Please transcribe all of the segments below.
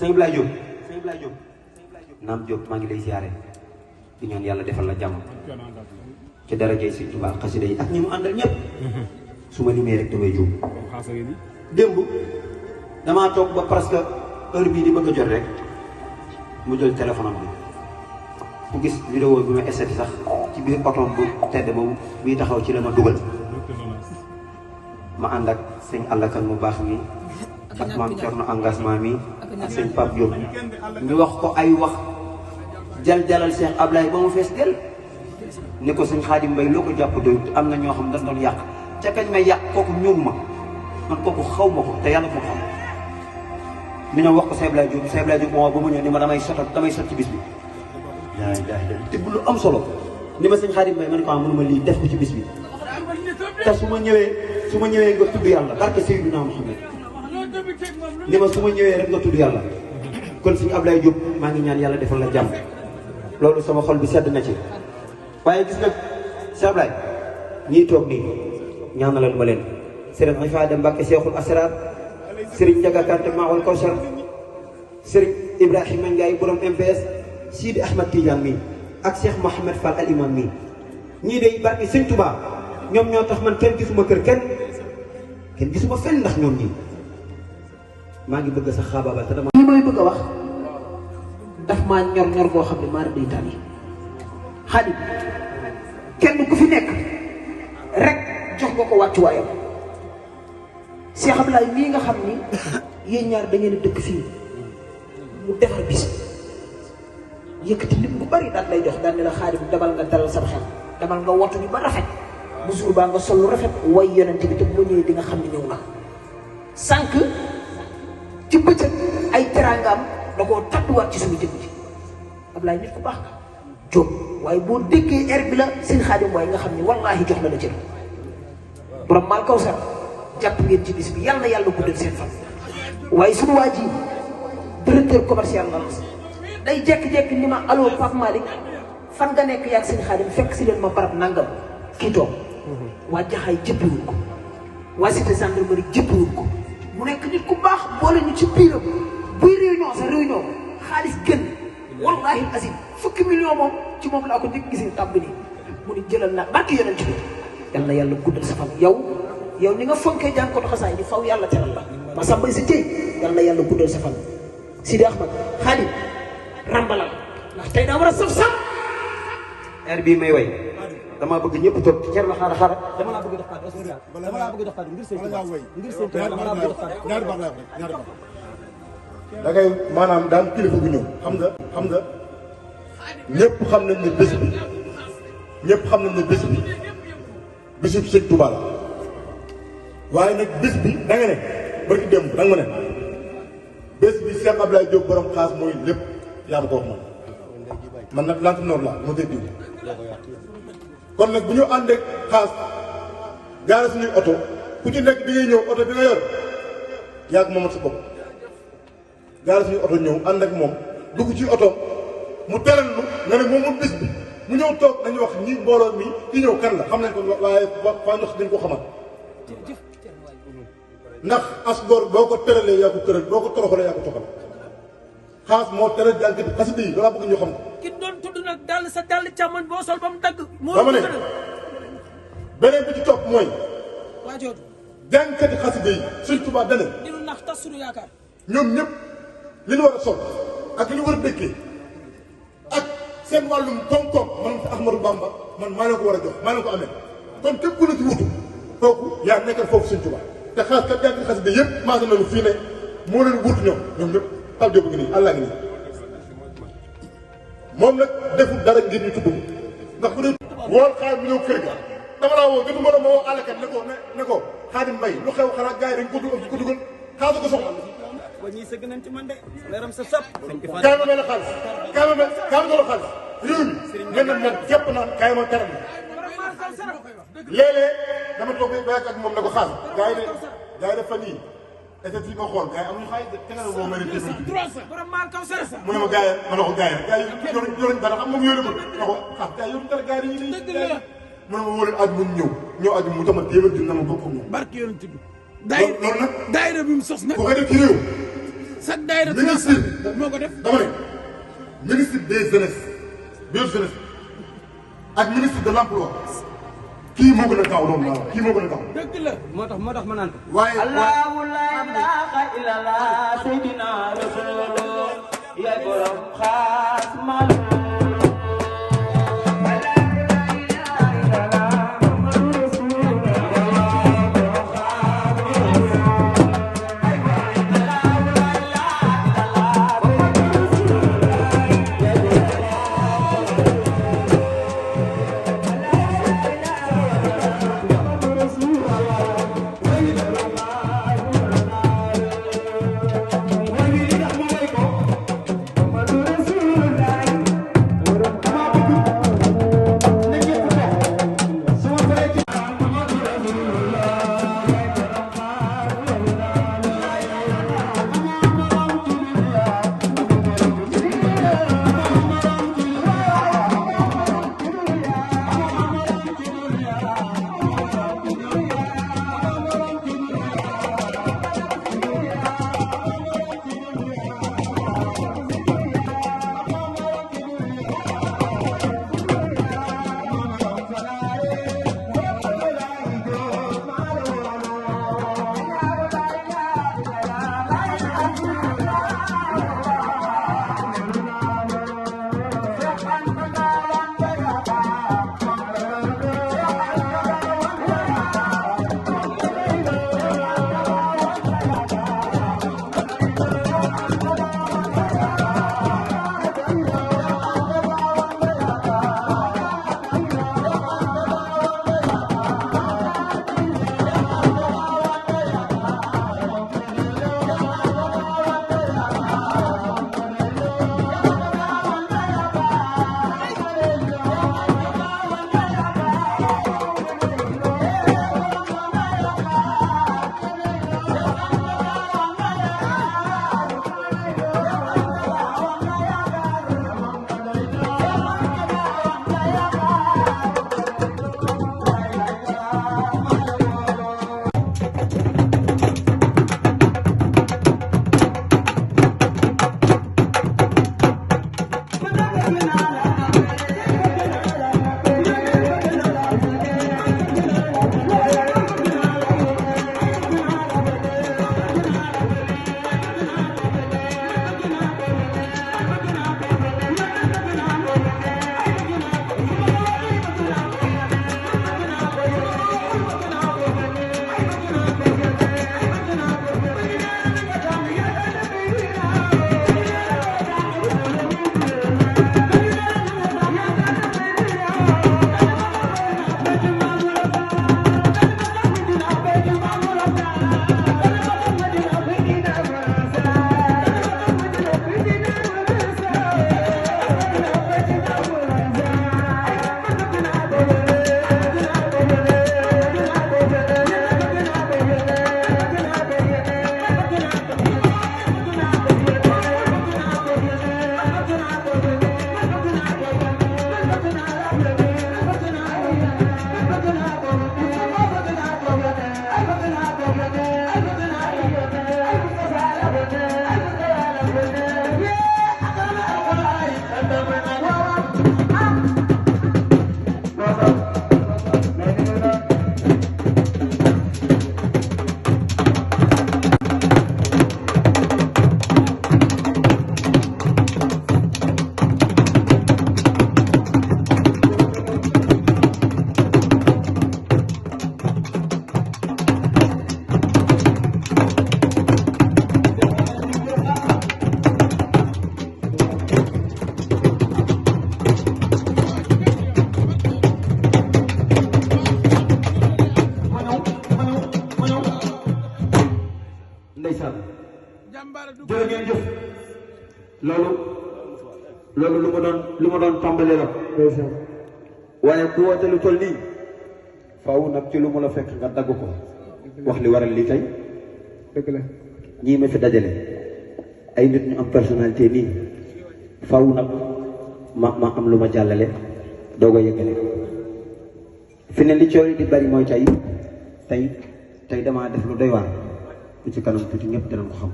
sëñ Ablaye Diop naam Diop maa ngi lay ziare di ñaan yàlla defal la jàmm ci darajay Sëñ Tuubaa xasida yi ak ñi mu àndal ñëpp su ma limee rek damay juum. démb damaa toog ba presque heure bii di bëgg a jot rek mu jël téléphone am bi mu gis vidéo bi ma essayé sax ci biir oto bu tedd boobu bii taxaw ci la ma dugal ma ànd ak sëñ Allakan mu baax mi ak maam Cerno engagement mi ak sëñ Pape Diop ñu wax ko ay wax jalal Cheikh Ablaye ba mu fees del ni ko sëñ Xaadim Mbay loo ko jàpp doyut am na ñoo xam dañ doon yàq ca kañ may yàq kooku ñëw ma man kooku xaw ma ko te yàlla moo xam mi ñoo wax ko Cheikh Ablaye Diop moo ba mu ñëw ni ma damay sot ci bis bi yaa ngi te bu lu am solo ni ma sëñ Xaadim Mbay ma ne ko mënuma lii def ko ci bis bi te su ma ñëwee nga tudd yàlla barke Seydina Muhammad ni ma su ma ñëwee rek nga tudd yàlla kon sëñ Ablaye Diop maa ngi ñaan yàlla defal la jàmm loolu sama xol bi sedd na ci waaye gis nag Cheikh Ablaye ñii toog nii ñaanalal ma leen sëriñ Ifaada Mbàkke Seexul Asrar sëriñ Njaga Kante Maawal Kawsar sëriñ Ibrahima Ndiaye borom MPS Sidi Ahmad Tidiane mii ak Cheikh Mohamed Fall al imam mii ñii de barke sëñ Touba ñoom ñoo tax man kenn gisuma kër kenn gisuma fenn ndax ñoom ñii maa ngi bëgg sax xaabaabal te dama lii may bëgg a wax daf maa ñor goo xam ne maa day taal yi Xaadim kenn ku fi nekk rek jox ko wàccuwaayam Cheikh Ablaye mii nga xam ni yéen ñaar da ngeen a dëkk fii mu defar bis yëkkati lim bu bari daal lay jox daal ne la Xaadim demal nga dalal sama xel demal nga wattu ñu ba rafet bu jour baa nga sol lu rafet way yonent bi te bu ñëwee di nga xam ne ñëw na sànq ci bëccëg ay teraangaam da koo tattuwaat ci suñu jëm ji Ablaye nit ku baax nga Diop waaye boo déggee air bi la seen Xaadim waaye nga xam ne wallaahi jox na la cër borom maal kaw sar jàpp ngeen ci bis bi yàlla na yàlla guddal seen fan waaye suñu waa ji directeur commercial la day jekki-jekki ni ma allo Pape Malick fan nga nekk yaag seen Xaadim fekk si leen ma barab nangam kii toog waa jaxaay jëppiwul ko waa cité gendarmerie jëppiwul ko mu nekk nit ku baax boole ñu ci biiram buy réunion sa réunion xaalis gën wallahi azim fukki million moom ci moom laa ko njëkk gisee tàmb nii mu ni jëlal naa barki yonent bi yal na yàlla guddal sa fan yow ni nga fonkee jàng ko xasaay di faw yàlla teral la ma sàmbay si tey yal na yàlla guddal sa fan Sidi Ahmad Xaadim rambalal ndax tey daa war a saf air bii may way dama bëgg ñëpp toog ci cer la xaaral dama laa bëgg def kàddu dama laa bëgg def kàddu ngir seen dama laa bëgg def kàddu ñaari baax da ngay maanaam daan kilifa bu ñëw xam nga ñëpp xam nañ ne bés bi bésu Sëñ Tuubaa la waaye nag bés bi da nga ne barki démb da nga ma ne bés bi Cheikh Ablaye Diop borom xaas mooy lépp yaa ma ko wax man nag lant noor la moo tey diw kon nag bu ñu àndee xaas gaara suñuy oto ku ci nekk bi ngay ñëw oto bi nga yor yaa ko moomat sa bopp gaara suñuy oto ñëw ànd ak moom dugg ci oto mu teral lu nga ne moom mu bis bi mu ñëw toog nañu wax ñi mbooloo mi ki ñëw kan la xam nañ ko waaye faa ndox dañ ko xamal ndax as góor boo ko teralee yaa ko tëral boo ko toroxalee yaa ko toxal xaas moo teral jànkati xasida yi balaa bëgg ñu xam ko ki doon tudd nag dàll sa dàll càmmoñ boo sol ba mu dagg dama ne beneen bi ci topp mooy waa jooju jànkati xasida yi Sëñ Tuubaa dana dinu nax tas suñu yaakaar ñoom ñëpp li ñu war a sol ak li ñu war a dëkkee ak seen wàllum koom-koom man Ahmadou Bamba man maa leen ko war a jox maa leen ko amee kon képp ku la ci wutu kooku yaa nekkal foofu Sëñ Tuubaa te xaas kat jànkati xasida yëpp maasa nañu fii ne moo leen wutu ñoom ñëpp Pape Diop ngi nii àllaa ngi nii moom nag deful dara ngir ñu tudd ndax bu dee wool xaar mu ñëw kër ga dama laa woo jotuma la ma woo àllkat ne ko Xaadim Mbay lu xew xanaa gars yi dañ ko dugal xaasu ko soxla ba ñuy sëgg nañ ci man de leeram sa sap kaay ma mel ne xaalis kaay ma doon xaalis réew mi mel na man képp naan kaay ma teral léeg-léeg dama toog ba ak moom ne ko xaal gars yi def fan yii est-ce que ma xool gars yi amuñu xaalis de te nga ne woo ma ne mu ne ma gars yi ma ne ko gars yi yoruñ dara xam moom yóolu ma ne ko xam gars yi yoruñ dara gars yi mu ne ma woo leen aju mu ñëw aju mu tama téeméer dina ma bokk moom barke yonent bi loolu nag daayira bi mu sos nag ku ko def ci réew sa daayira ministre moo ko def. dama ne ministre des jeunesse biir jeunesse ak ministre de l'emploi kii moo gën a gaaw doon naa kii moo gën a gaaw. dëgg la moo tax ma naan ko. waaye Allahu la ilaha illallah sayyidina rasulullah ya borom xaas malu jërë ngeen jëf loolu lu ma doon tàmbali la waaye ku woote lu toll nii faaw nag ci lu mu la fekk nga dagg ko wax li waral lii tey dëgg la ñii ma fi dajale ay nit ñu am personnalité nii faaw nag ma am lu ma jàllale doog a yëggale fi ne li coow li di bari mooy tey damaa def lu doy waar lu ci kanam tuuti ñëpp dinañ ko xam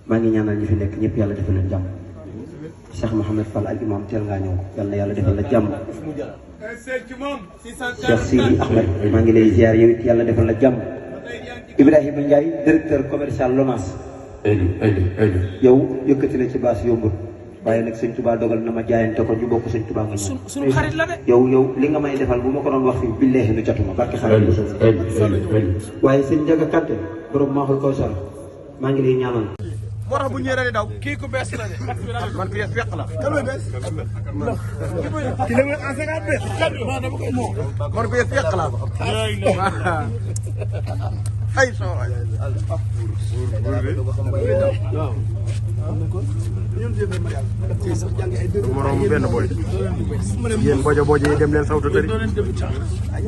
maa ngi ñaanal ñi fi nekk ñëpp yàlla defal leen jàmm Cheikh Mouhamed Fall al imam teel ngaa ñëw yal na yàlla defal la jàmm Cheikh Sidi Ahmed maa ngi lay ziar yow it yàlla defal la jàmm Ibrahima Ndiaye directeur commercial LONAS yow yëkkati la ci baas yombul waaye nag sëñ Touba dogal na ma jaayante ko ñu bokk sëñ Touba nga ñëw suñu xarit la de yow li nga may defal bu ma ko doon wax fii billaahi nu jotuma barke xarit waaye sëñ Ndiaga Kanté borom maaxul kaw sar maa ngi lay ñaanal moo tax bu ñëwee rek daw kii ku bees la de man bees fekk la kan mooy bees ki la mooy en 50 bees dama koy moo man bees fekk la ay so morom benn boy yéen bojo yi dem leen sawtu tëri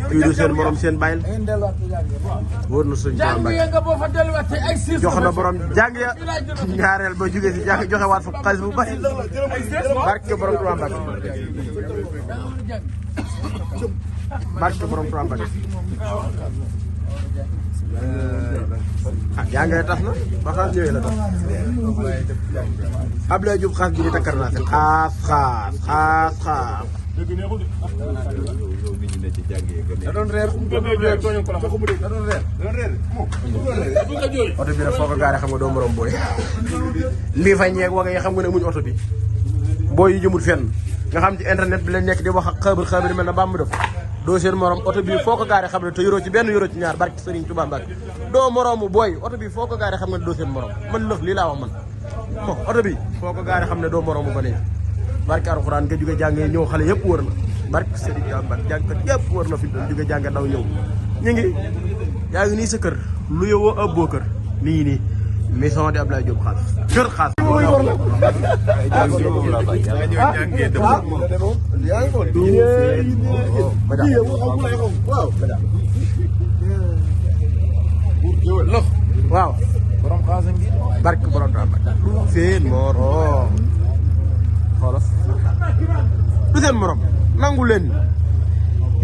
kii du seen morom seen bàyyil wóor na suñ jox na borom jàng ya ñaareel ba jógee si jàng joxe waat fa xaalis bu bari barke borom Tuubaa Mbàkke barke borom Tuubaa Mbàkke jàngee tax na ba xaas ñëwee la tax Abdoulaye Diop xaas bi di takkar naa seen xaas da doon reer oto bi nag foo ko gaare xam nga doo morom booy lii fa ñeeg waga yi xam nga ne muñ oto bi booy yi jëmul fenn nga xam ci internet bi lañ nekk di wax ak xabar mel na bàmb def doo seen morom oto bi foo ko gaare xam ne te yoroo ci benn yoroo ci ñaar barki Serigne Touba Mbacke doo moroomu booy oto bi foo ko gaare xam ne doo seen morom man lëf lii laa wax man mo oto bi foo ko gaare xam ne doo moroomu ba léegi barki alxuraan nga jóge jàngee ñëw xale yëpp wër na barki Serigne Touba Mbacke jàngkat yëpp wër na fi doon jóge jànge daw ñëw ñu ngi yaa ngi nii sa kër lu yowoo ëpp boo kër nii maison de Abdoulaye Diop xaas kër xaas waaw borom xaas ngi barke borom Tuubaa du seen morom xoolal du seen morom nangu leen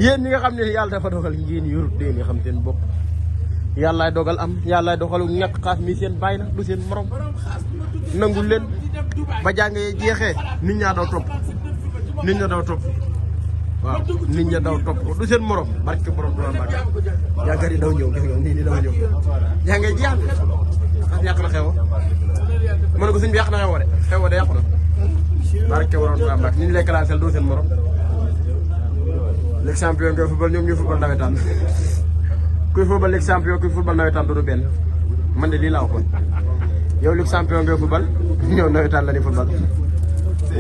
yéen ñi nga xam ne yàlla dafa dogal ngeen yorut leen xam seen bopp yàllaay dogal am yàllaay dogalu ñàkk xaas mi seen bàyyi na du seen morom nangul leen ba jàngee jeexee nit ñaa daw topp waaw nit ña daw topp du seen morom barke borom Tuubaa Mbàkke jàngat yi daw ñëw gis nga nii ni daw ñëw jàngee jeex xaas yàq na xewo mën ko suñ bi yàq na xewo de yàqu na barke borom Tuubaa Mbàkke ni ñu lay classé du seen morom Ligue champion ngay football ñoom ñuy football nawetaan kuy football Ligue champion kuy football nawetaan du benn man de lii laa waxoon yow Ligue champion ngay football ñëw nawetaan la ni football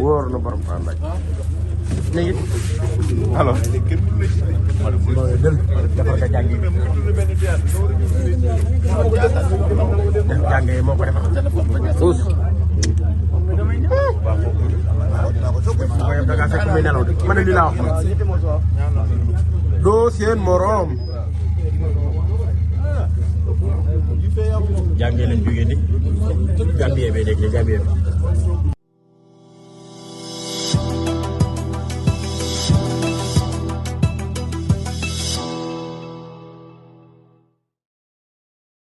wóor na borom Tuubaa Mbàkke léegi alors defal ka jàngi jàngi moo ko defal suus da ngaa fekk muy nelaw de man de lii laa wax doo seen morom jàngee lañ jógee ni Gambie bee nekk Gambie